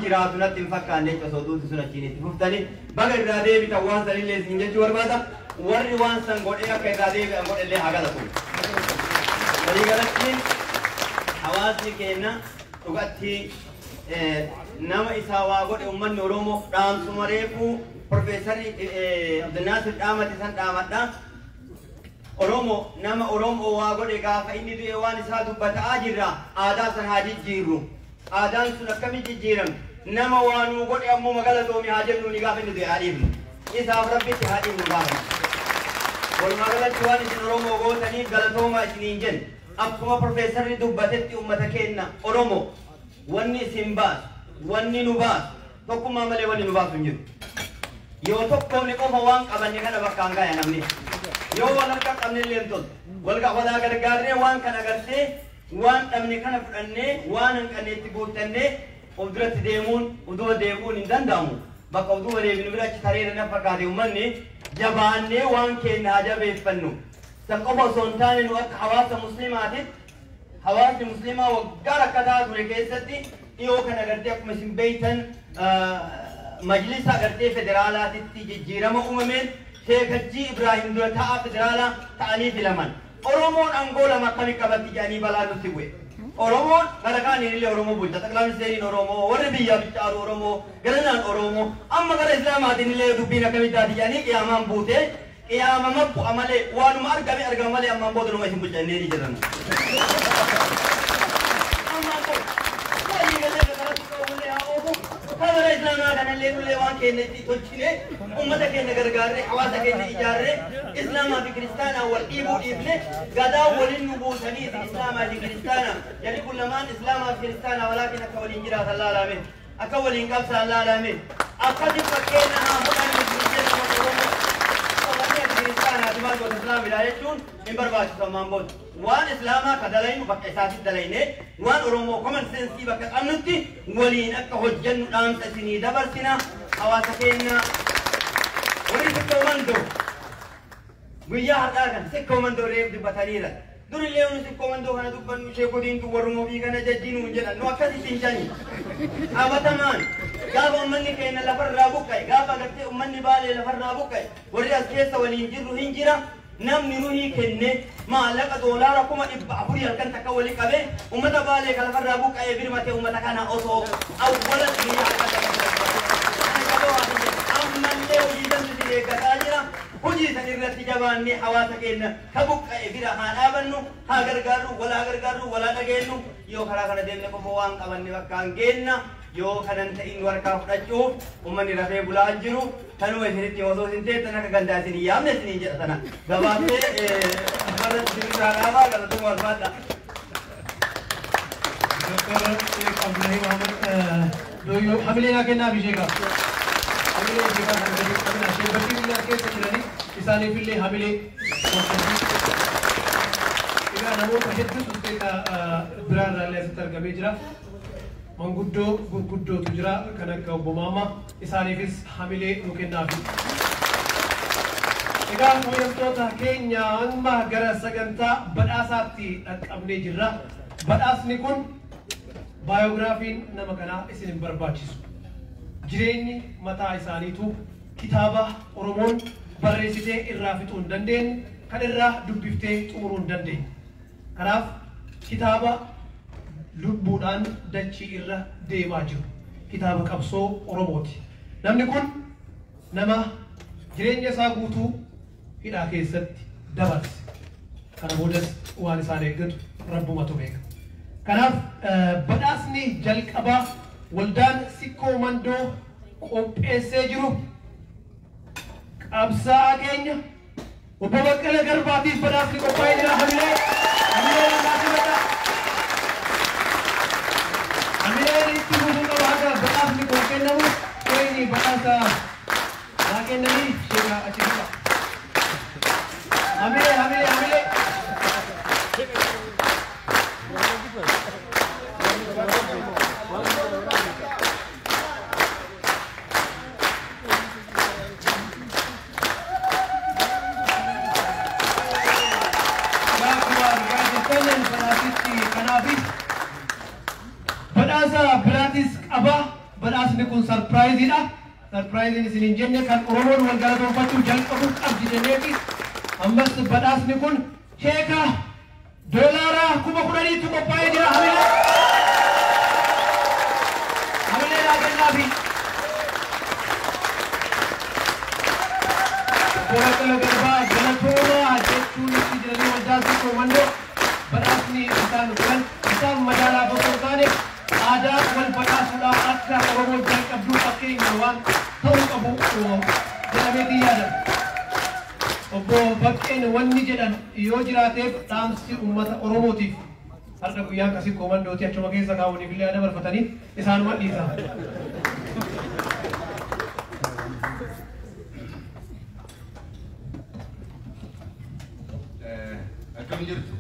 jiraatu natti hin fakkaanne jechuudha osoo duuti sun achiin itti fuftanii baga irraa deebitan waan sanillee isin jechuu barbaada warri waan san godhee akka irraa deebi'an godhellee haa galatu. Waliigalatti hawaasni keenya dhugatti nama isaa waa godhe uummanni Oromoo dhaamsuma reefuu Profeesarri Abdulnaasir dhaamate san dhaamadha. Oromoo nama Oromoo waa godhe gaafa inni du'e waan isaa dubbataa jirra aadaa san haa jijjiirru. Aadaan sun akkamitti jijjiiramti? Nama waa nuu godhe ammoo magalatoomi haa jennuuni gaafa inni du'e haa dhiifnu. Isaaf rabbitti haa dhiifnu gaafa. Walumaa galatti waan isin Oromoo gootaniif galatoomaa isiniin jenna. Akkuma Profeesarri dubbatetti uummata keenya Oromoo wanni isin baasu, wanni nu baasu, tokkummaa malee wanni nu baasu hin jiru. Yoo tokkoomne qofa waan qabanne kana bakkaan gaya namni. Yoo wal harka qabne illee hin toltu. Walaa gargaarree waan kana agartee waan dhabne kana fudhannee waan hanqanne itti guuttannee of duratti deemuun of duuba deebi'uun hin danda'amu. Bakka of duuba deebinu bira achi tareera na fakkaate uummanni jabaannee waan keenya haa jabeeffannu. San qofa osoo hin taane nu akka hawaasa musliimaatitti hawaasni musliimaa waggaa rakkataa ture keessatti dhiyoo kana agartee akkuma isin beeytan majlisa agartee federaalaatitti jijjiirama uumameen Sheekajjii Ibraahim dura taa'aa federaalaa ta'anii filaman. Oromoon aangoo lama akkamitti qabatti jedhanii balaa nutti bu'e. Oromoon gara kaaniin illee Oromoo bulcha. Xaqilaa ministeeriin Oromoo, warri biyyaa bichaaru Oromoo, garanaan Oromoo, amma gara Islaamaatiin illee dubbiin akkamitti taati jedhanii qiyaamaan buute. Qiyaama mabbu'a malee waanuma argame argama malee ammaan booda numa isin bulcha jennee ni jiran. Ammaan booda walii galee kanatti qabuullee haa oofu. Kamara Islaamaa kanallee nullee waan keenya itti tolchine uummata keenya gargaarree hawaasa keenya ijaarree Islaamaa fi kiristaanaa wal dhiibuu dhiifne gadaa waliin nu buusanii isin Islaamaa fi kiristaanaa jarri kun lamaan Islaamaa fi kiristaanaa walaakin akka waliin jiraatan laalame akka waliin qabsaan laalame akkasi fakkeenya haa fudhannu isin jenna Oromoo. Kiristaanaa maal goota Islaamidha jechuun hin barbaachisu ammaan booda. Waan Islaamaa ka dalaynu bakka isaatti dalayne waan Oromoo common sense bakka qabnutti waliin akka hojjennu dhaamsa isinii dabarsina hawaasa keenya warri sikkoo mandoo guyyaa har'aa kan sikkoo mandoo reef dubbataniira. Durillee nu sikkoo mandoo kana dubbannu ishee godiintu warruma ofii kana jajjiinuu hin jedhan nu akkasitti hin jani. Qabatamaan gaafa uummanni keenya lafarraa buqqa'e gaafa agartee uummanni Baalee lafarraa buqqa'e warri as keessa waliin jirru hin jira. Namni nuyi kenne maallaqa $400,000 halkan takka walii qabee uummata Baalee kan lafarraa buqqa'ee birmatee uummata kana osoo awwala biyya halkan takka ammallee hojii san isin eeggataa jira. Hojii san irratti jabaannee hawaasa keenya ka buqqa'e bira haa dhaabannu, haa gargaarru, walaa gargaarru, walaa dhageenyu. Yoo karaa kana deemne qofa waan qabanne bakkaan geenna. Yoo kanan ta'in nu harkaa fudhachuuf uummanni rafee bulaa jiru. Kanuma isinitti osoo isin teettan akka gandaa isin hin yaamne isiniin jedha sana. Gabaabsee asirratti isin irraa dhaabaa galatuma barbaadha. Doktor Sheekh Abdullahi Muhammad Dooyyoo hamilee naa kennaaf ishee qaba. Hamilee ishee qaba kan gadi qabna. Sheekh Bashiir illee as keessa jiranii isaaniif illee hamilee. Egaa namoota hedduutu isteeta biraa irraa illee asitti argamee jira. Manguddoo gurguddootu jira kan akka obbo Maammaa isaaniifis hamilee nu kennaafi. Egaa hordoftoota keenya amma gara sagantaa badhaasaatti dhaqqabnee jirra. Badhaasni kun baayogiraafiin nama kanaa isin hin barbaachisu. Jireenyi mataa isaaniitu kitaaba Oromoon barreessitee irraa fixuu hin dandeenye, kan irraa dubbiftee xumuruu hin dandeenye. Kanaaf kitaaba lubbuudhaan dachii irra deemaa jiru. Kitaaba qabsoo Oromooti. Namni kun nama jireenya isaa guutuu hidhaa keessatti dabarse. Kana boodas waan isaan eeggatu rabbumatu beeka. Kanaaf badhaasni jalqabaa waldaan Sikkoo Mandoo qopheessee jiru qabsaa'aa keenya obbo Baqqalaa Garbaatiif badhaasni qophaa'ee jira. Hamilee hamilee lallaafii hamileen itti fufuu qaba haga badhaasni kun kennamu. Qoyni badhaasa naa kennanii sheekaa achi jira. Hamilee hamilee hamilee. Akkuma argaa jirtan badhaasichi kanaafi badhaasa biraatis Badhaasni kun sarpiraayiziidha. Sarpiraayiziin isin hin jenne kan Oromoon wal galatoonfachuu jalqabu qabdi jenneeti. Ammas badhaasni kun cheeka $10,000tu qophaa'ee jira. Hamilee. Hamilee naa kennaafi. Baqqalaa Garbaa galatoomaa jechuun itti jiranii waldaa Sikkoo Mandoo badhaasni isaan godhan isaan madaalaaf osoo hin taane aadaa wal badhaasuudhaan akka Oromoo jalqabduu fakkeenya waan ta'uu qabu jedhameetii yaadama. Obbo Baqqeen wanni jedhan yoo jiraateef dhaamsi uummata Oromootiif har'a guyyaan akkasii koomandootii achuma keessa kaawwaniif illee yaada barfatanii isaanuma dhiisa. Akkam jirtu?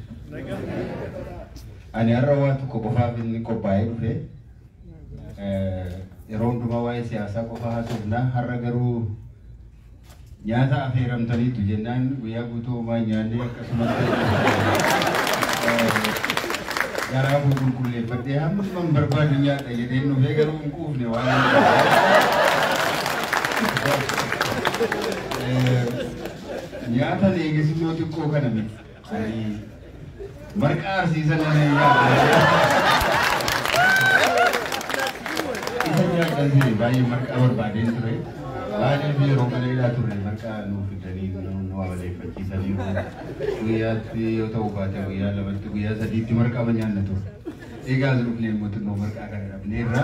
Ani har'a waan tokko qofaaf inni qophaa'ee dhufe. Yeroo hundumaa waa'ee siyaasaa qofa haasofna. Har'a garuu nyaata affeeramtaniitu jennaan guyyaa guutuu homaa hin nyaanne akkasumas garaa koo qulqulleeffadhee hamma barbaadu nyaadha jedheen dhufee garuu hin quufne waan nyaata eegismoo xiqqoo kana miti. Marqaa arsiisan nama nyaata. Isa nyaadhan baay'ee marqaa barbaadeen ture. Maaliif yeroo mana hidhaa turre marqaa nuuf fidanii nu amaleeffachiisanii guyyaatti yoo ta'u baate guyyaa lamatti guyyaa sadiitti marqaa nyaanna ture. Egaa as dhufnee immoo xinnoo marqaa kana dhabneerra.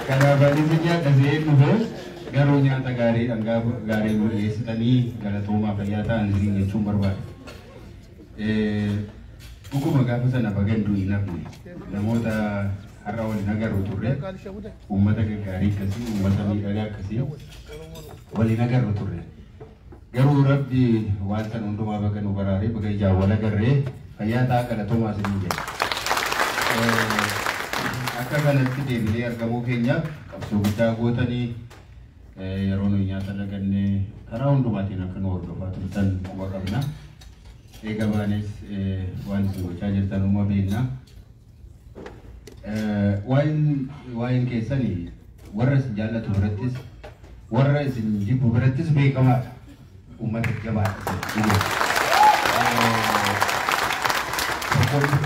Kanaaf anis nyaadha se'een dhufe garuu nyaata gaarii dhangaa gaarii nu dhiyeessitanii galatoomaa fayyaa ta'an isiniin jechuun barbaada. Dhuguma gaafa sana baganduu hin hafne namoota har'a waliin agarru turre uummata gaggaarii akkasii uummata miidhagaa akkasii waliin agarru turre. Garuu Rabbi waan sana hundumaa baga nu baraaree baga ijaan wal agarree fayyaa ta'aa galatoomaa isiniin jedha. Akka kanatti deebinee argamuu keenyaaf qabsoo guddaa gootanii yeroo nuyi nyaata lagannee karaa hundumaatiin akka nu hordofaa turtan quba qabna. Eega baanes waan isin gochaa jirtan uuma beekna. Waa'een keessanii warra isin jaallatu birattis warra isin jibbu birattis beekamaadha. Uummata jabaadha isin.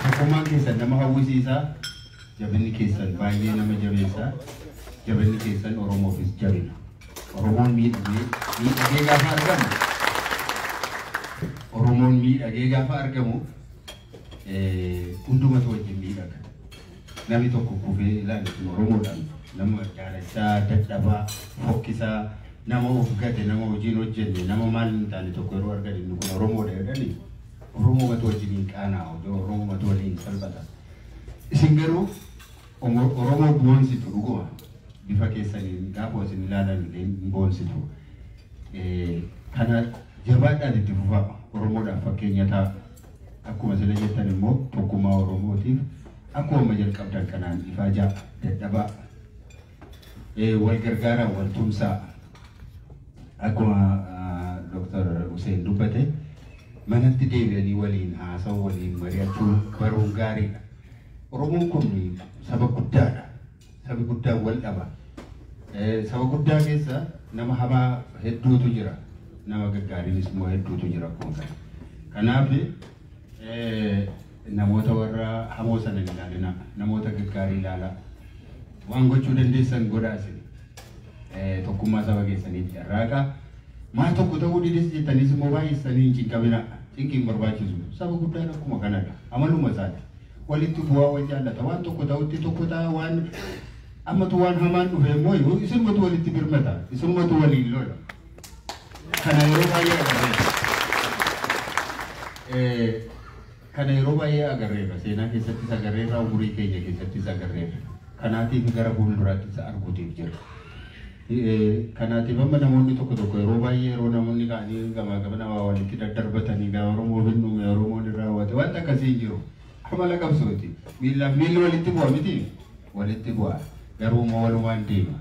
Tokkummaan keessan nama hawwisiisa. Jabinni keessan baay'ee nama jabeessa. Jabinni keessan Oromoofis jabina. Oromoon miidhagee gaafa argamu Oromoon miidhagee gaafa argamu hundumatu wajjin miidhaga. Namni tokko kufee ilaalu kun Oromoodhaan nama jaalachaa, dadhabaa, fokkisaa, nama of gate, nama hojiin hojjenne, nama maal hin taane tokko yeroo argan inni kun Oromoodha jedhanii Oromoomatu wajjin hin qaanaa'u, Oromoomatu waliin salphata. Isin garuu Oromoo boonsitu dhuguma. Bifa keessaniin gaafa isin ilaalan illee hin boonsitu. Kana jabaadhaan itti fufaa Oromoodhaaf fakkeenya ta'a. Akkuma sila jettan immoo tokkummaa Oromootiif akkuma jalqabdan kanaan ifaajaa dadhabaa wal gargaaraa wal tumsaa akkuma Dr. Hussein dubbate manatti deebi'anii waliin haasa'uu waliin mari'achuu baruun gaariidha. Oromoon kun saba guddaadha. Sabi guddaan wal dhaba. Saba guddaa keessa nama hamaa hedduutu jira. Nama gaggaariinis immoo hedduutu jira akkuma kana. Kanaaf namoota warra hamoo sana hin ilaalinaa. Namoota gaggaarii ilaalaa. Waan gochuu dandeessan godhaa isin. Tokkummaa saba keessaniif carraaqa. Maal tokko ta'uu didis jettaniis immoo baay'isanii hin cinqaminaa. Cinqiin barbaachisu. Saba guddaan akkuma kanadha. Amaluma isaati. Walitti bu'aa wal jaallata. Waan tokko ta'utti tokko ta'a waan ammatu waan hamaan dhufe immoo isinumatu walitti birmata. Isinumatu waliin lola. Kana yeroo baay'ee agarreera. Kana yeroo baay'ee agarreera. Seenaa keessattis agarreera, umurii keenya keessattis agarreera. Kanaatiif gara fuulduraattis arguutiif jira. Kanaatiif amma namoonni tokko tokko yeroo baay'ee yeroo namoonni ka'anii gamaa gamana waa walitti daddarbatanii gaafa Oromoo hin dhume Oromoon irraa hawwate wanta akkasii hin jiru. Amala qabsooti. Miillaaf miilli walitti bu'a miti? Walitti bu'a. Garuu immoo walumaan deema.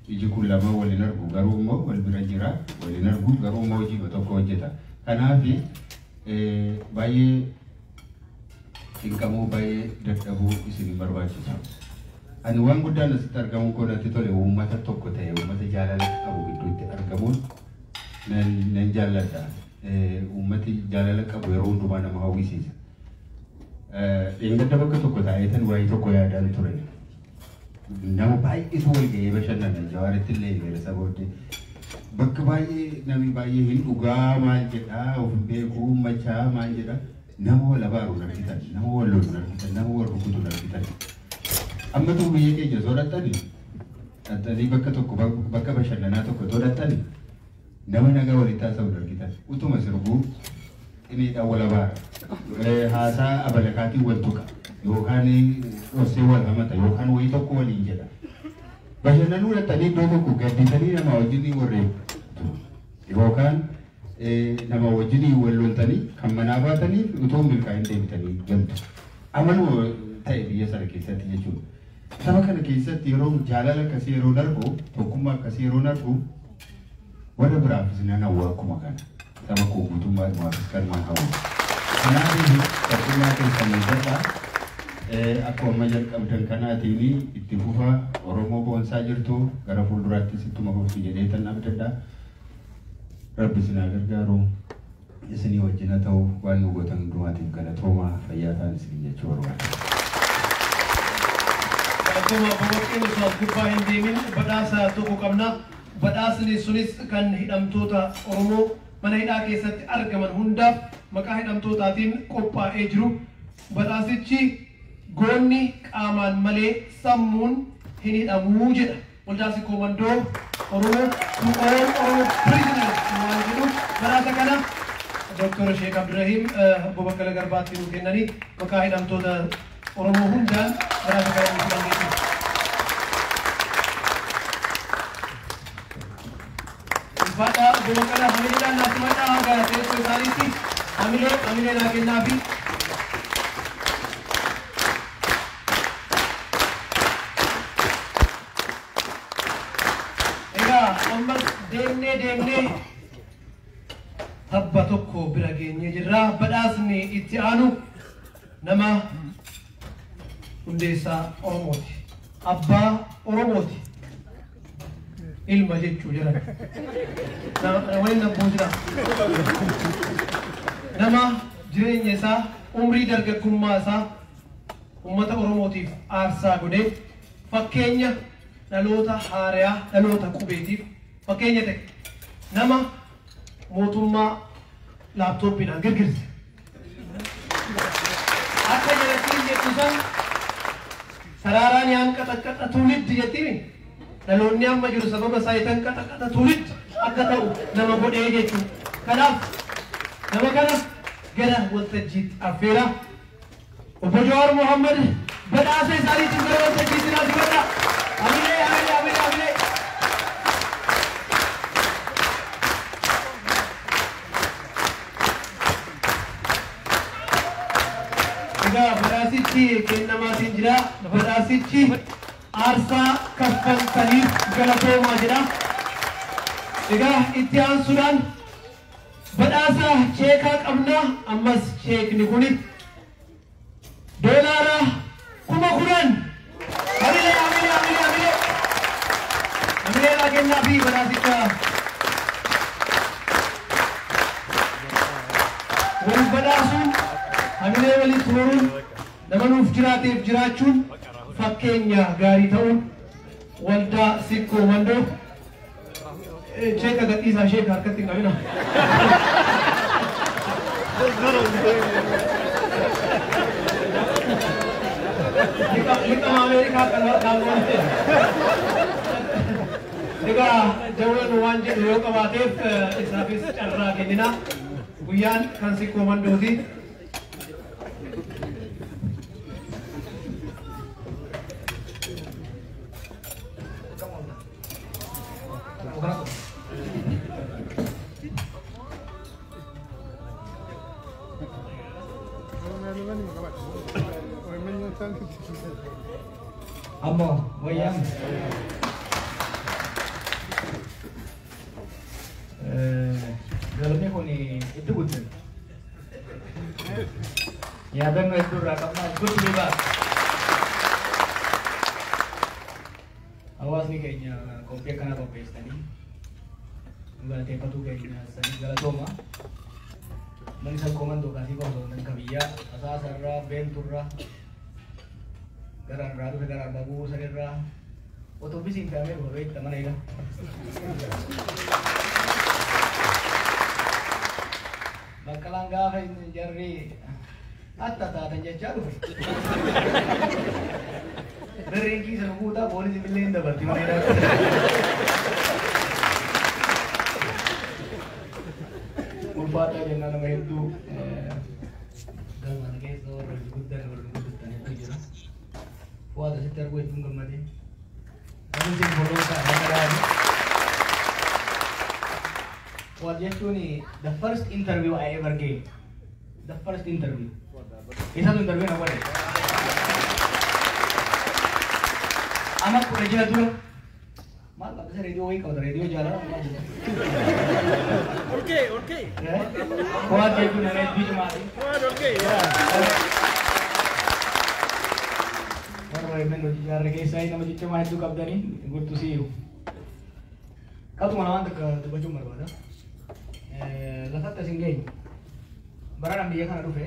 Iji kun lama waliin argu garuu immoo wal bira jira waliin argu garuu immoo hojii tokko hojjeta. Kanaaf baay'ee cinqamuu baay'ee dadhabuu isin barbaachisa. Ani waan guddaan asitti argamuun koo natti tole uummata tokko ta'e uummata jaalala qabu gidduutti argamuun nan jaalladha. Uummati jaalala qabu yeroo hundumaa nama hawwisiisa. Dheengadda bakka tokko taa'eetan waa'ee tokko yaadaan ture. Nama baay'eetu wal ga'ee bashannana Jawaaritti illee eegale booddee. Bakka baay'ee namni baay'ee hin dhugaa maal jedhaa of hin beeku machaa maal jedhaa nama wal abaaru argitan nama wal lolu argitan nama wal rukutu argitan. Amma tu biyya keenya soo dhaxxanii bakka tokko bakka bashannanaa tokko soo dhaxxanii nama nagaa walitti haasa'u argitan utuma sirbuu xineedhaan wal abaara haasaa abalakaatiin wal tuqa yookaan dhorsee wal hamata yookaan wayii tokko waliin jedha. Bashannanuu dhaxxanii iddoo tokko gadditanii nama wajjin warreeftu yookaan nama wajjin wal loltanii kan manaa baatanii utoo milkaa'in deebitanii galtu. Amaluma ta'e biyya sana keessatti jechuudha. Saba kana keessatti yeroo jaalala akkasii yeroo darbu tokkummaa akkasii yeroo darbu warra biraafis nan hawwa akkuma kana. Saba koo guutummaadhumaafis kanumaan hawwa. Kanaaf tokkummaa keessan eeggadhaa. Akkuma amma jalqabdan kanaatiin itti fufa Oromoo boonsaa jirtu gara fuulduraattis ittuma fuftu jedhee tan abdadha. Rabbi isin haa gargaaru. Isinii wajjin haa ta'u waan nu gootan hundumaatiif galatoomaa fayyaa ta'an isin jechuu barbaada. Akkuma boboqqeen osoo as gubbaa hin deemin badhaasa tokko qabna. Badhaasni sunis kan hidhamtoota Oromoo mana hidhaa keessatti argaman hundaaf maqaa hidhamtootaatiin qophaa'ee jiru. Badhaasichi goonni qaamaan malee sammuun hin hidhamuu jedha. Waldaa Sikkoo Mandoo Oromoo to all Oromo prisoners waan jedhu badhaasa kana Dr. Sheekh Abdurrahim obbo Baqqalaa Garbaatti nuu kennanii maqaa hidhamtoota Oromoo hundaan badhaasa kana nuuf fidan jechuudha. Ulfaadhaa obbo Baqqalaa hamileedhaan naaf simadhaa hanga teessoo isaaniitti hamilee hamilee naa kennaafi. Egaa ammas deemnee deemnee tabba tokko bira geenyee jirra. Badhaasni itti aanu nama hundeessaa Oromooti. Abbaa Oromooti. Ilma jechuu jedhan. Waliin nan buusina. Nama jireenya isaa umrii dargaggummaa isaa uummata Oromootiif aarsaa godhee fakkeenya dhaloota haarayaa dhaloota qubeetiif fakkeenya ta'e. Nama mootummaa laaptooppiidhaan girgirse. Akka jalattiin jettu san saraaraan yaan qaxaqqaxa tuuliddi jettiimi. Dhaloonni amma jiru sababa isaa itan qaxaqqaxa tuuliddi akka ta'u nama godhee jechuudha. Kanaaf nama kana gara waltajjiitti affeera. Obbo Jawaar Mohammad badhaasa isaaniitiin gara waltajjiitti naaf simadha. Hamilee hamilee hamilee hamilee. Egaa badhaasichi kennamaatiin jira. Badhaasichi aarsaa kaffaltaniif galatoomaa jedha. Egaa itti aansuudhaan badhaasa cheekaa qabna. Ammas cheekni kuni $10,000. Hamilee hamilee hamilee hamilee. Hamilee naa kennaa fi badhaasicha wal badhaasuun hamilee walitti horuun nama nuuf jiraateef jiraachuun fakkeenya gaarii ta'uun waldaa Sikkoo Mandoo cheeka gadhiisaa sheeka harkatti hin qabina. Liqama Ameerikaa kan harkaan godhate. Egaa Jawween waan jedhu yoo qabaateef isaafis carraa kennina. Guyyaan kan Sikkoo Mandooti. Ammo wayyam. Galmi kun itti guddate. Yaadannoo hedduu irraa qabna. Good to be back. Hawaasni keenya qophii akkanaa qopheessanii nu galateeffatuu keenya sanii galatooma. Manni sakkooman dookasii qofa osoo hin kabiyyaa Asaasarraa, Beenturraa, gara irraa dhufe gara Arbaa Buusanirraa otobisiin fe'amee dhufa beekta mana hidha. Baqqalaan gaafa inni jarri hatta taatan jechaa dhufe. Birriin kiisa nu guutaa poolisii illee hin dabarti mana hidhaa. Ulfaataa jennaan nama hedduu galma keessa warra guddan warra guddatan hedduu jira. Fuwaat asitti arguu hedduun gammadee. Namni boloota magaalaa. Fuwaat jechuun the first interview I ever gave. The first interview. Isatu interview na godhe. Ama 16 dura. Maal qabda reediyoo wayii qabda reediyoo jaalala maal jedha. Olkee, olkee. Fuwaat jechuun nama hedduu cimaati. Fuwaat olkee. Warra hedduu hojii jaarree keessaa nama ciccimaa hedduu qabdanii gurtu si'iru. Qabxuma lamaan takka dubbachuun barbaada. Lafatti asin geenye. Baraan biyya kana dhufe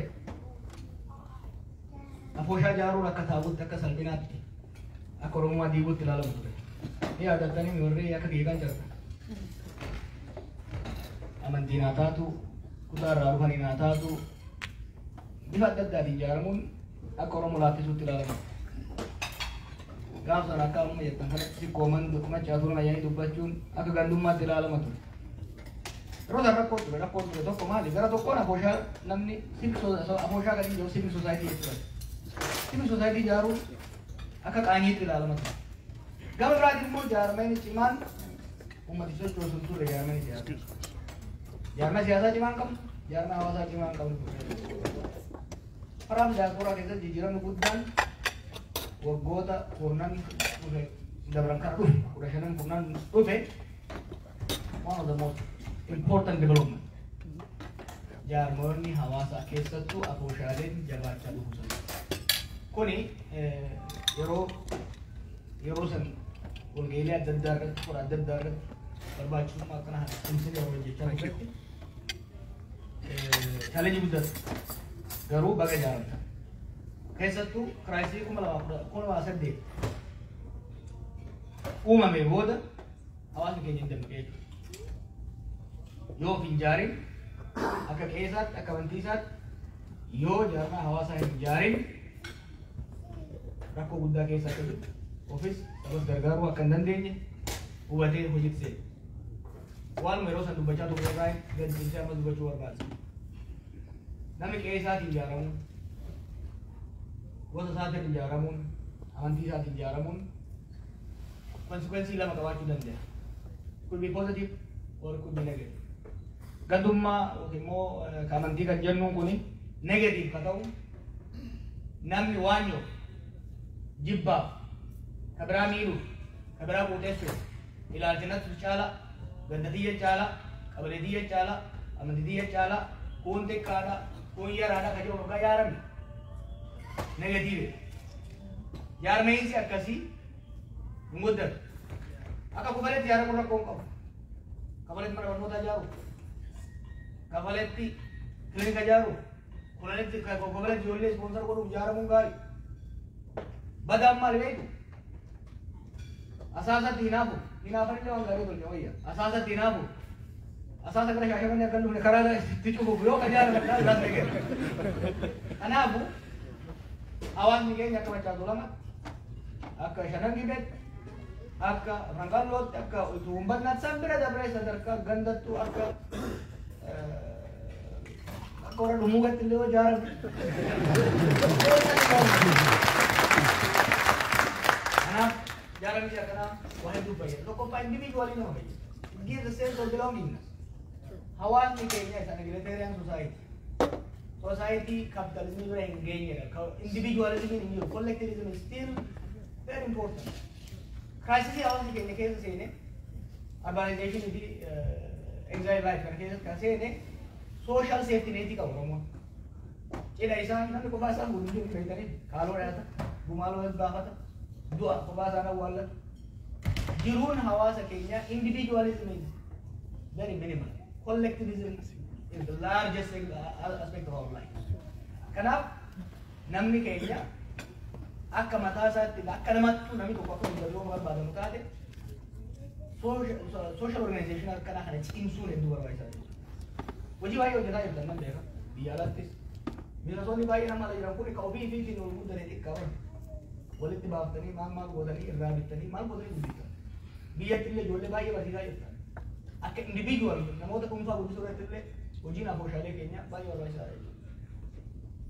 afooshaa ijaaruun akka taabutti akka salphinaatti akka Oromummaa diiguutti ilaalamu ture. Ni yaadattanii warri akka kiyyaan jirta. Amantiin haa taatu, kutaa irraa dhufaniin haa taatu, bifa adda addaatiin ijaaramuun akka Oromoo laaffisuutti ilaalamu. Gaaf sana akka amma jettan kanatti sikkooman machaa turan ayyaanii dubbachuun akka gandummaatti ilaalama ture. Yeroo sana rakkoo ture, rakkoon ture tokko maali? Gara tokkoon afooshaa namni afooshaa kan jiru civic society jechuudha. Civic society ijaaruun akka qaanyiitti ilaalama ture. Gama biraatiin immoo jaarmeen cimaan uummati sochoosu hin turre jaarmeen siyaasaa. Jaarmee siyaasaa cimaan qabnu, jaarmee hawaasaa cimaan qabnu ture. Karaa diyaasporaa keessatti jijjiiramni guddaan waggoota kurnan dhufe dabran kana dhufe 15 kurnan dhufe one of the most important development. Jaarmoonni hawaasaa keessattuu afooshaaleen jabaachaa dhufu sana. Kuni yeroo san walga'iilee adda addaa irratti qora adda addaa irratti barbaachisummaa akkana cimsinee hojjechaa turretti challenge guddaatu garuu baga ijaaramta. Keessattuu crisis 2008 uumame booda hawaasni keenya hin dammaqee jechuudha. Yoo of hin ijaarin akka qe'eesaatti akka amantiisaatti yoo jaarmaa hawaasaa hin ijaarin rakkoo guddaa keessa akka jiru ofis sabas gargaaruu akka hin dandeenye hubatee hojiitti seene. Waanuma yeroo san dubbachaa turre irraa gadi cimsee ammas dubbachuu barbaada. Namni qe'ee isaatiin ijaaramuun, gosa isaatiin ijaaramuun, amantii isaatiin ijaaramuun consequence lama qabaachuu danda'a. Could be positive or could be negative. Gandummaa yookiin immoo amantii kan jennuun kuni negative ka ta'u namni waanyoo jibbaaf ka biraa miidhuuf ka biraa quuxessuuf ilaalcha natti caala ganda tiyya caala qabalee tiyya caala amantii tiyya caala kun xiqqaadha kun yaraadha ka jedhu waggaa yaarame negative. Jaarmeensi akkasii hin guddatu. Akka kufaletti yaaramuun rakkoo hin qabu. Kafaletti mana barnootaa ijaaru, kafaletti kilinika ijaaru, kunanitti kafaletti ijoollee sponsor godhuuf ijaaramuun gaarii. Badaan maali beektu? Asaasatti hinaafu. Hinaafanillee waan gaarii tolche wayya. Asaasatti hinaafu. Asaasa gara Shaashamannee akka hin dhufne karaa itti cufuuf yoo ka ijaaraman taate isaas ni kenna. Kanaafu hawaasni keenya akka Maccaatu lamatti, akka Shanan Gibeetti, akka Rangallootti, akka Utuumbannaatti san bira dabree sadarkaa gandattuu akka warra dhumuugatti illee yoo ijaarame. Kanaaf ijaaramni akkanaa waa hedduu fayyada. Tokkoffaa individually nama fayyada. It gives a sense of belongingness. Hawaasni keenya isa egalitarian society. Society capitalism bira hin geenyedha. Individualism hin jiru. Collectivism is still very important. Crisis hawaasni keenya keessa seene urbanization fi exile life kana keessatti kan seene social safety net qabu Oromoon. Cidha isaan namni kophaa isaa fuudhu hin jiru beektanii kaaloo dhiyaata, gumaaloo baafata, du'a kophaa isaan awwaallatu. Jiruun hawaasa keenyaa individualism is very minimal. Collectivism is the largest aspect of our life. Kanaaf namni keenya akka mataa isaatti, akka namattuu namni tokko akka guddatu yoo barbaadamu taate, social organization akkanaa kana cimsuun hedduu barbaachisaa jechuudha. Hojii baay'ee hojjetaa jirtan nan beeka. Biyya alaattis. Miseensonni baay'ee nama ala jiran kun ka ofii ifiitiin ol guddate xiqqaa bara. Walitti baaftanii, maal maal gootanii, irraa bittanii, maal gootanii guddiftan. Biyyatti illee ijoollee baay'ee barsiisaa jirtan. Akka individual namoota dhuunfaa guddisuu irratti illee hojiin afooshaalee keenya baay'ee barbaachisaadha jechuudha.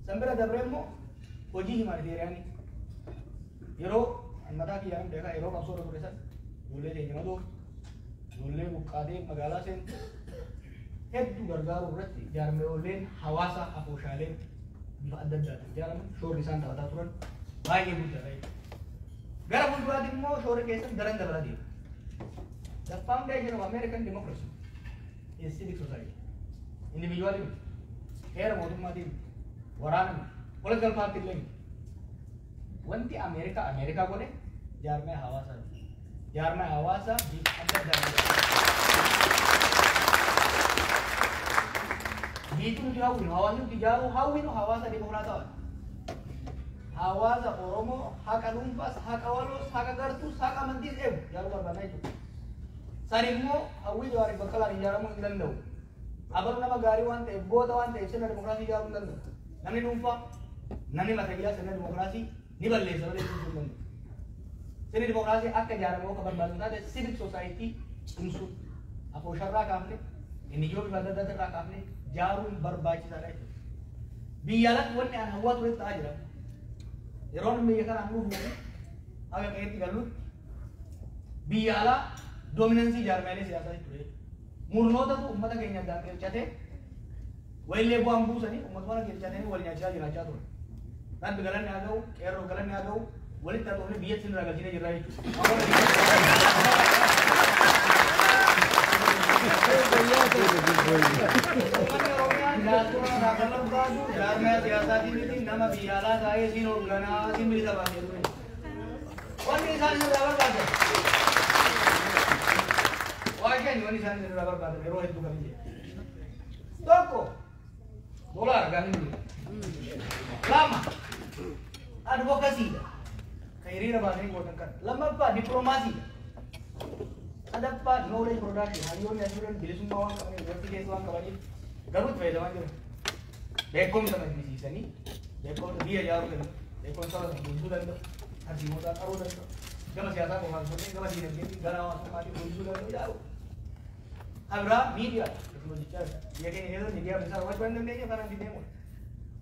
San bira dabree immoo hojii humanitarian ii. Yeroo mataa kiyyaan beekaa, yeroo qabsoo irra ture san, ijoollee keenya madoo, ijoollee buqqaatee magaalaa seentu hedduu gargaaruu irratti jaarmeeleen hawaasa afooshaaleen bifa adda addaatiin ijaaraman shoorri isaan taphataa turan baay'ee guddaadha jechuudha. Gara fuulduraatti immoo shoorri keessan daran dabalaa deema. The foundation of American democracy is civic society. Individual miti. Heera mootummaatiin miti. Waraana miti. Political party illee miti. Wanti Ameerikaa Ameerikaa godhe jaarmee hawaasaati. Jaarmee hawaasaa bifa adda addaatiin. Biitti nuti hawwinu, hawaasni nuti ijaaruu hawwinu hawaasa dimokiraatawaadha. Hawaasa Oromoo haqa dhuunfaas, haqa waloos, haqa gartuus, haqa amantiis eegu ijaaruu barbaadna jechuudha. San immoo hawwii Jawaariif Baqqalaan ijaaramuu hin danda'u. Abalu nama gaarii waan ta'eef, goota waan ta'eef sirna dimokiraasii ijaaruu hin danda'u. Namni dhuunfaa, namni matayyaa sirna dimokiraasii ni balleessa malee cimsuu hin danda'u. Sirni dimokiraasii akka ijaaramu akka barbaadu taate, civic society cimsuu, afoosharraa kaafne, inni ijoo bifa adda addaa irraa kaafne ijaaruun barbaachisaadha jechuudha. Biyya alatti wanni an hawwaa ture ta'aa jira. Yeroon biyya kanaan dhufu haga qe'eetti gallutti biyya alaa dominance ii jaarmaalee siyaasaa ture. Murnootatu uummata keenya addaan qircatee, wayillee bu'aan buusanii uummatuma qircatanii wal nyaachaa jiraachaa ture. Rabbi galanni haa ga'u, qeerroo galanni haa ga'u, walitti haxoofne biyyatti sirraa galchinee jirra jechuudha. Uummanni Oromiyaa diaspora irraa kan barbaadu jaarmaya siyaasaatiin miti, nama biyya alaa taa'ee siin hoogganaa, siin bilisa baasee ture. Wanni isaan irraa barbaadan waa shan. Wanni isaan irraa barbaadan yeroo hedduu kan jedhe. Tokko, doolaara gaafii jiru. Lama, advocacy dha. Kan hiriira baasanii gootan kana. Lammaffaa, dippiloomaasiidha. Sadaffaa, knowledge production. Hayyoonni as jiran bilisummaa waan qabaniif, yuunivarsiitii keessa waan qabaniif garuu itti fayyadamaa jiran. Beekumsa maddisiisanii, beekumsa biyya ijaaruu danda'u, beekumsa saba sana guddisuu danda'u, tarsiimotaa qaruu danda'u, gama siyaasaa qofaan osoo hin ta'in gama diinagdeetiin, gara hawaasummaatiin guddisuu danda'u ijaaru. Kan biraa miidiyaa hojjechaa jira. Biyya keenya keessatti miidiyaa bilisaa qabaachuu hin dandeenye kanaan deemudha.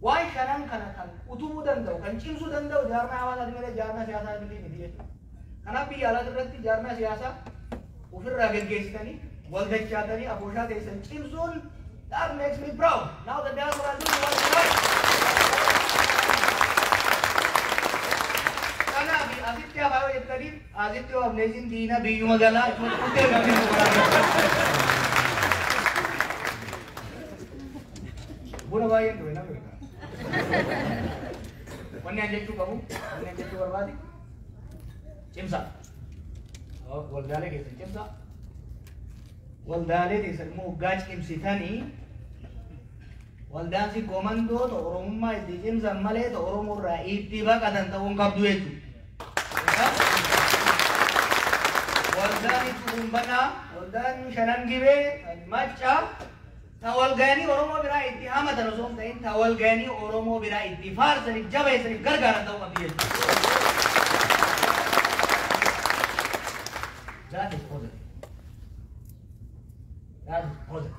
Waan shanan kana kan utubuu danda'u, kan cimsuu danda'u jaarmaa hawaasaati malee jaarmaa siyaasaa miti jechuudha. Kanaaf biyya alaa irratti jaarmaa siyaasaa ofirraa geggeessitanii, waldachaatanii, afooshaa teessan cimsuun, that makes me proud. Now the diaspora doing what is right. Kanaaf asitti hafaa yoo jettaniif, asitti yoo hafne isin diina biyyuma galaa jechuudha. Namni nu buna baay'een dhufe namni beeka. Wanni an jechuu qabu, wanni an jechuu barbaade, cimsa. Waldaalee keessan cimsa. Waldaalee keessan immoo waggaa cimsitanii, waldaan si komandoota Oromummaa itti cimsan malee ta Oromoo irraa itti baqatan ta'uu hin qabdu jechuudha. Waldaan itti uummataa, waldaan Shanan Gibee, Maccaa, ta walga'anii Oromoo biraa itti hamatan osoo hin ta'in, ta walga'anii Oromoo biraa itti faarsaniif, jabeessaniif, gargaaran ta'uu qabdi jechuudha. That is positive. That is positive.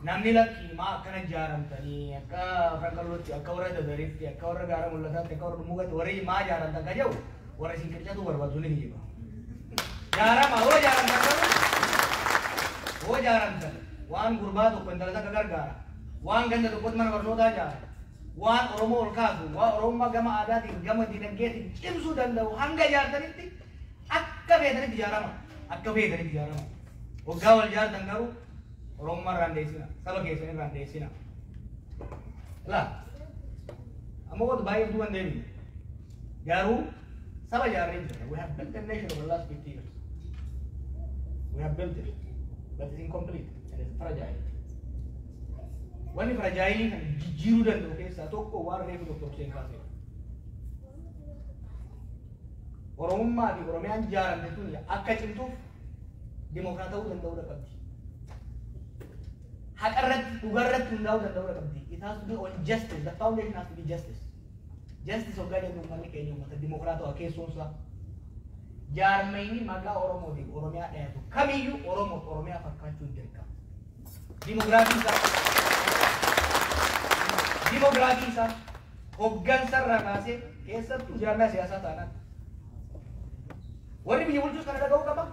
Namni lakkii maa akkana ijaaramtanii, akka Frankalootti, akka warra Dadaritti, akka warra Gaara Mul'ataatti, akka warra Dhummuugatti warri maa ijaaramtan ka jedhu, warra isin qircatu barbaadu ni kijiba. Jaarama hoo jaaramtan, garuu hoo jaaramtan waan gurbaa tokko, intala takka gargaara, waan ganda tokkotti mana barnootaa ijaara, waan Oromoo ol kaasu, waan Oromummaa gama aadaatiin, gama dinagdeetiin cimsuu danda'u hanga ijaartanitti akka feetanitti ijaarama, akka feetanitti ijaarama. Waggaa wal ijaartan garuu Oromummaa irraa hin dheessina, saba keessan irraa hin dheessina. Laa amma wanta baay'ee duuba hin deebine, garuu saba ijaarree jira. We have built a nation over the last 50 years. We have built it, but it's incomplete and it's fragile. Wanni fragile kan jijjiiruu danda'u keessaa tokko waan reefu Dr. Hussein kaasee. Oromummaa fi Oromiyaan ijaaramte tun akka cimtuuf dimokiraatawuu danda'uu qabdi. Haqa irratti, dhugaa irratti hundaa'uu danda'uu qabdi. It has to be on justice. The foundation has to be justice. Justice hoggaa jennu, uummanni keenya uummata dimokiraatawaa keessoonsaa. Jaarmayni maqaa Oromootiif Oromiyaa dhayatu kamiyyuu Oromoo Oromiyaa fakkaachuu dirqama. Dimokiraatii isaa hoggansa irraa kaasee, keessattuu jaarmaa siyaasaa taanaan. Warri biyya bulchus kana dhaga'uu qaba.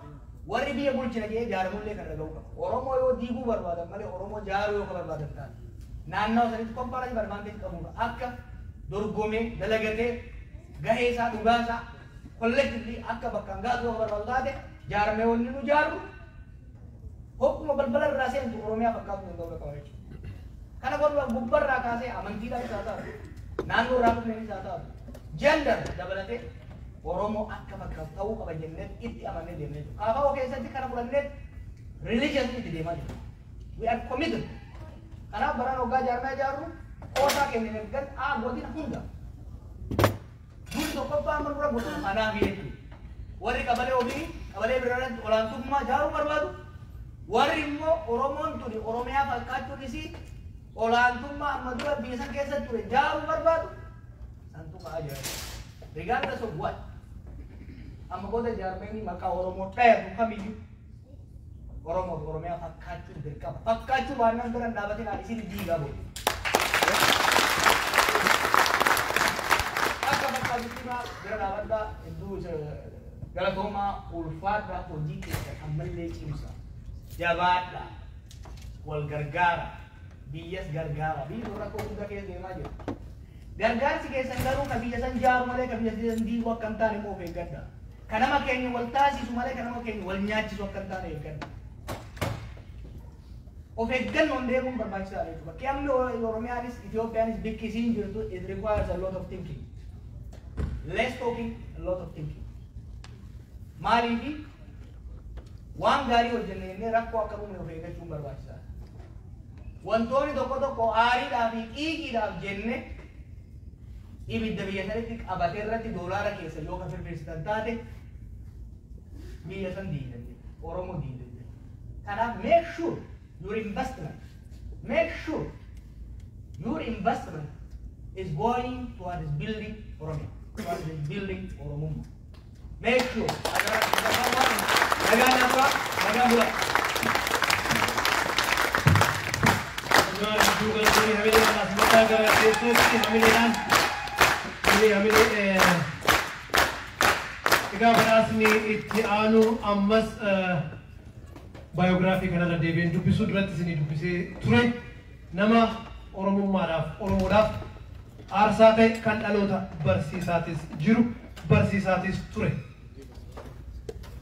Warri biyya bulchina jedhee jaaramullee kana dhaga'uu qaba. Oromoo yoo diiguu barbaadan malee Oromoo jaaruu yoo barbaadan taate, naannoo sanitti comparative advantage qabuudha. Akka dorgomee dalagatee gahee isaa, dhugaa isaa collectively akka bakkaan gaatu yoo barbaadu taate, jaarmeewwanni nu jaarru hokkuma balbala irraa seentu Oromiyaa fakkaatu danda'uu qaba jechuudha. Kana godhu gubbarraa kaasee amantiidhaan haa taatu, naannoo irraa dhufneenis haa taatu, gender dabalatee Oromoo akka fakkaatu ta'uu qaba jennee itti amannee deemnee jiru. KFO keessatti kana fudhannee religion itti deemaa jiru. We are committed. Kanaaf baraan hoggaa jaarmaa ijaarru qoosaa kennine gan a godina hunda. Duri tokkoffaa amma dura godina kanaaf jechuudha. Warri qabalee ofii qabalee biraarratti olaantummaa ijaaruu barbaadu. Warri immoo Oromoon tuni Oromiyaa fakkaachuun isii olaantummaa amma dura biyya san keessa ture ijaaruu barbaadu. Santu ka'aa jira. Regardless of what. Amma booda jaarmeenii maqaa Oromoo dhayatu kamiyyuu Oromoo fi Oromiyaa fakkaachuun dirqama. Fakkaachuu baannaan biran dhaabatin isin diigaa booda. Akka fakkaatutti bira dhaabadhaa. Hedduu galatoomaa, ulfaadhaa, hojii keessan ammallee cimsa. Jabaadhaa. Wal gargaara. Biyyas gargaara. Biyyi sun rakkoo guddaa keessa deemaa jira. Gargaarsi keessan garuu ka biyya san jaaru malee ka biyya san diiguu akka hin taane immoo of eeggadha. Ka nama keenya wal taasisu malee ka nama keenya wal nyaachisu akka hin taane eeggadha. Of eeggannoon deemuun barbaachisaadha jechuudha. Bakki amma Oromiyaanis Itoophiyaanis bikki isiin jirtu, it requires a lot of thinking. Less talking, a lot of thinking. Maaliifi waan gaarii hojjenne jennee rakkoo akka uumne of eeggachuun barbaachisaadha. Wantoonni tokko tokko aariidhaa fi xiiqiidhaaf jenne ibidda biyya sanitti qabatee irratti doolaara keessa yoo ka firfirsitan taate, biyya san diidan, Oromoo diidan. Kanaaf make sure your investment is going towards building Oromia, towards building Oromummaa. Make sure. Nagaan naafaa, nagaan bulaa. Hedduu galatoomii. Hamileedhaan as mataa gara teessootti hamileedhaan, hamilee, hamilee. Egaa badhaasni itti aanu ammas biography kanarra deebi'een dubbisuu duratti isinii dubbisee ture, nama Oromummaadhaaf, Oromoodhaaf aarsaa ta'e, kan dhaloota barsiisaatis jiru, barsiisaatis ture.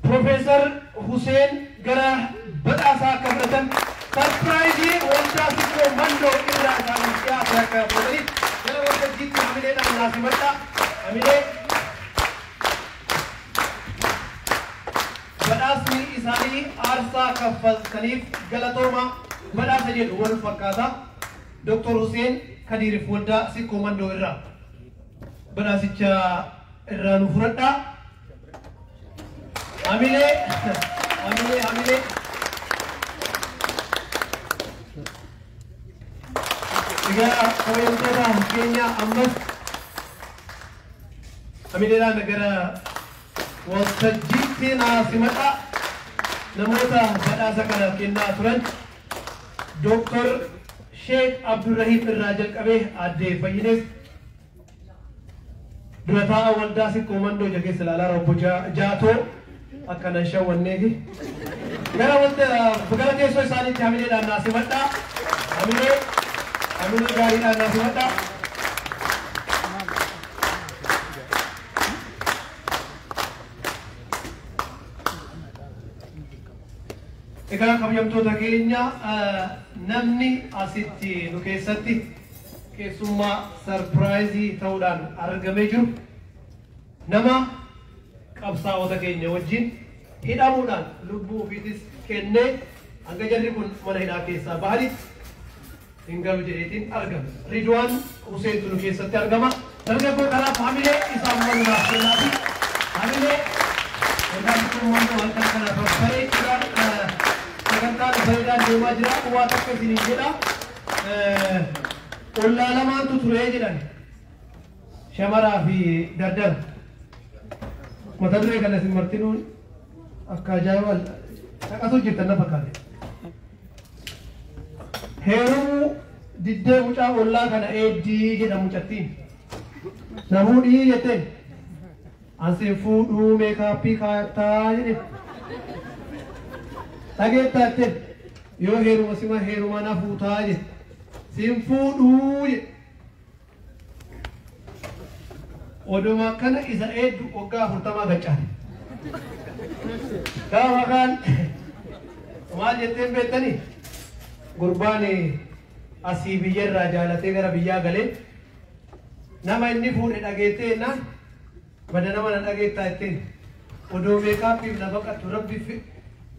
Profeesar Huseen gara badhaasaa akka fudhatan, surprise waldaa Sikkoo Mandoo irraa isaaniif dhiyaate akka fudhataniif gara waltajjiitti hamileedhaan naasimadhaa. Hamilee, badhaasni isaanii aarsaa kaffaltaniif galatooma badhaasa jedhu wal fakkaata. Dr. Huseen Kadiiriif waldaa Sikkoo Mandoo irraa badhaasicha irraa nu fudhadhaa. Hamilee, hamilee, hamilee. Egaa kabajamtoota keenya, ammas hamileedhaan gara waltajjiitti naa simadhaa. Namoota badhaasa kana kennaa turan, Dooktar Sheek Abdurrahim irraa jalqabee Addee Fayyines, dura taa'aa waldaa Sikkoo Mandoo ija keessa ilaalaa obbo Jaatoo akka nan shawwanneefi gara teessoo isaaniitti hamileedhaan naa simadhaa. Hamilee, hamilee gaariidhaan naa simadhaa. Egaa kabajamtoota keenya, namni asitti nu keessatti keessummaa surprise ta'uudhaan argamee jiru nama qabsaa'ota keenya wajjin Hidhamuudhaan lubbuu ofiitis kennee hanga jarri kun mana hidhaa keessaa bahanitti hin galu jedheetiin argama. Ridwaan Huseentu nu keessatti argama. Dargaggoo kanaaf hamilee isaan maluudhaaf kennaafi hamilee yookaan kun halkan kana babbareechuudhaan sagantaan bareedaan deemaa jira. Waa tokko isiniin jedha. Ollaa lamaantu ture jedhan. Shamaraa fi dardara. Mata duree kana isin martinuun akka ajaa'ibaa dhaqasuu jirtan na fakkaate. Heerumuu diddee mucaa ollaa kana eeddii jedha mucattiin. Na fuudhii jetteen. Ansin fuudhuu meekaappii kaayattaa jedhe. Dhageettaa jetteen. Yoo heeruma sima heeruma na fuutaa jedhe. Sin fuudhuu jedhe. Oduma kana isa eeddu waggaa 40 gaccaale. Gaafa kaan maal jetteen beektanii? Gurbaan asii biyyarraa jaalatee gara biyyaa galee nama inni fuudhe dhageettee jennaan bada nama na dhageettaa jetteen odoo meekaappiif na baqattu rabbi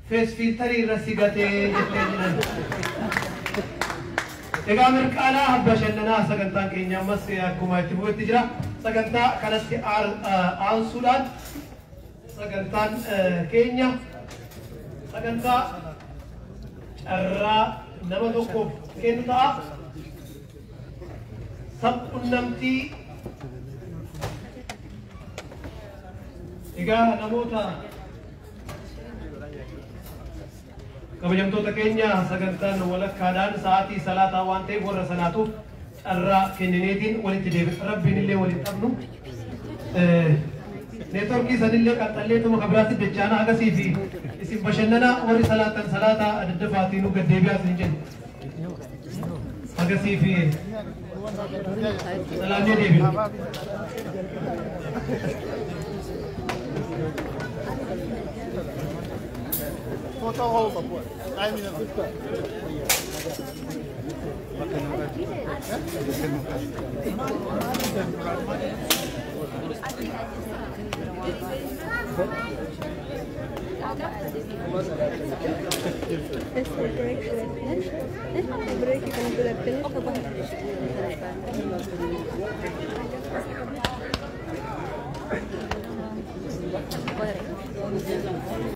fees fiiltarii irra si gatee jettee jedhan. Egaa mirqaanaa bashannanaa sagantaan keenya ammas akkuma itti fufetti jira. Sagantaa kanatti aansuudhaan sagantaan keenya sagantaa carraa nama tokkoof kennu ta'a. Sabquunnamtii egaa namoota kabajamtoota keenya sagantaan walakkaadhaan sa'aatii salaataa waan ta'eef warra sanaatuuf carraa kennineetiin walitti deebi'a. Rabbiin illee waliin qabnu. Neetworkii sanillee qaxxalleetuma kan biraatti dachaana agasii fi isin bashannanaa warri salaatan salaataa daddafaatiin nu gaddeebi'aa isin jenna. Agasii fi salaannee deebina. Break.